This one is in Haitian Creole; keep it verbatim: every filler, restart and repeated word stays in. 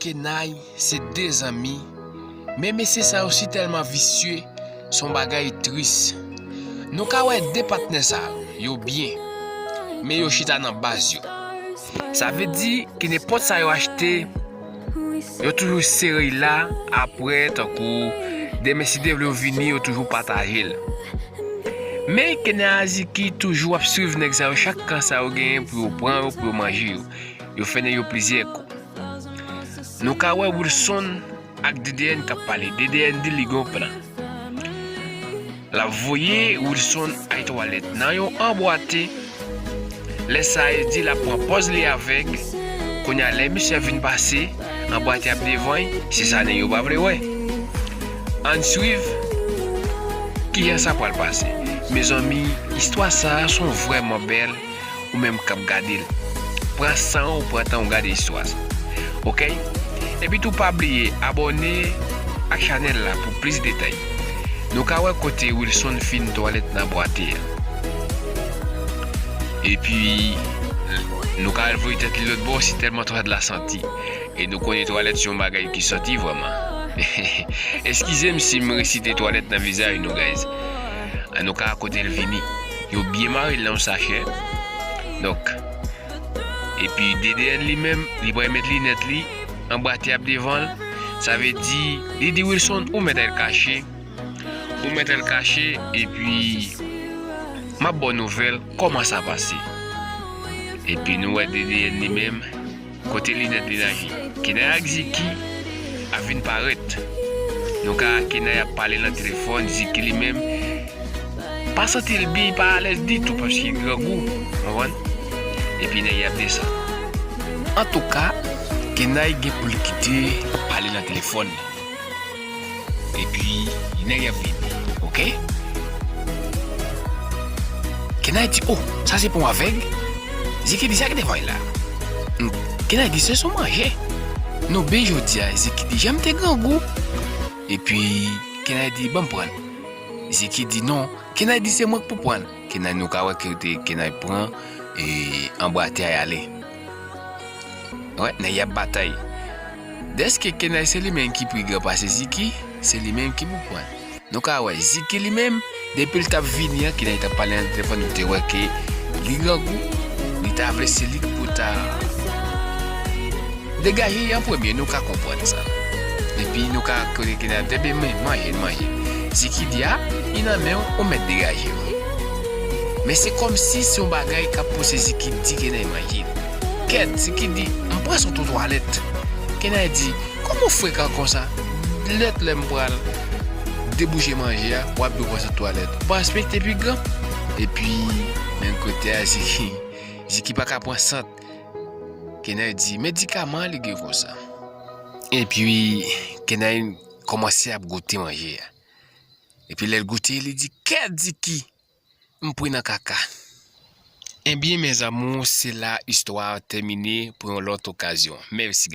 Kenay se de zanmi, men mesye sa yo si tèlman visye, se yon bagay tris. Nou ka wè de patnè sa yo, yo byen, men yo chita nan baz yo. Sa vle di ke nenpòt sa yo achte, yo toujou sere la, apre, tankou demen si Dye vle yo vini, yo toujou pataje l. Men Kenay a Ziki toujou ap swiv nèg sa yo, chak kan sa yo genyen pou yo pran yo, pou yo manje yo. Yo fè nèg yo plizyè kou. Nou ka wè Wilson ak D D N k ap pale. D D N di li gen yon plan. L ap voye Wilson al twalèt nan yon anbwate. Lè sa a, yo di l ap pran pòz li avèg. Kounye a, lè misye vin pase, anbwate ap devan l, se sa nèg yo pa vle wè. Ann swiv kijan sa pral pase. Mezanmi, istwa sa a se yon vrèman bèl. Ou menm k ap gade l, pran san w, pran tan w gade istwa sa. Oke? Epi tou pa bliye abòne ak chanèl la pou plis detay. Nou ka wè kote Wilson fin twalèt nan bwate a. Epi, nou ka al voye tèt li lòt bò, si tèlman twalèt la santi. E nou konnen twalèt se yon bagay ki santi vrèman. Eskize m si m resite twalèt nan vizaj nou, guys. An nou ka kote l vini. Yo byen mare l nan yon sachè. Donk, epi D D N li menm, li pral met linèt li, anbwate ap devan l. Sa vle di, li di Wilson, ou mèt al kache. Ou mèt al kache, epi m ap ba w nouvèl kòman sa pase. Epi nou wè D D N li menm, kote linèt li lage. Kenay ak Ziki ap vin parèt. Nou ka Kenay ap pale nan telefòn, Ziki li menm pa santi l byen, li pa alèz ditou paske grangou, w konprann? Epi nèg y ap desann. Antouka, Kenay gen pou l kite pale nan telefòn nan. Epi, nèg y ap vini, oke? Kenay di, "Oh, sa se pa yon avèg?" Ziki di, "Sa ki devan l la?" Hmm, Kenay di, "Se sou manje. Nou byen jodi a." Ziki di, "Jan m te grangou." Epi, Kenay di, "Ban m pran l." Ziki di, "Non." Kenay di, "Se mwen k pou pran l." Kenay, nou ka wè kote Kenay pran, e, anbwate a y ale. Wè, nèg y ap batay. Dèske Kenay se li menm ki pi gran pase Ziki, se li menm ki pou pran. Nou ka wè Ziki li menm, depi l t ap vini an, Kenay t ap pale nan telefòn, nou te wè ke li grangou, li ta vle se li k pou ta degaje an premye, nou ka konprann sa. Epi nou ka konnen Kenay ap di, "Ebyen, men, manje, manje." Ziki di, "A, li nan men w, ou mèt degaje w." Men se kòmsi se yon bagay k ap pouse Ziki di Kenay manje. Kèt, Ziki di, "M pran sou tou twalèt." Kenay di, "Kòman w frekan konsa? Lòt lè m pral debouje manje a, w ap di w pran sou twalèt. Ou pa respekte pi gran?" Epi, menm kote a, Ziki, Ziki pa ka pran sant. Kenay di, "Medikaman li gen konsa." Epi, Kenay kòmanse ap goute manje a. Epi lè l goute, li di, "Kèt Ziki, m pri nan kaka." Ebyen, mes amours, se la istwa a tèmine pou yon lòt okazyon. Mèsi.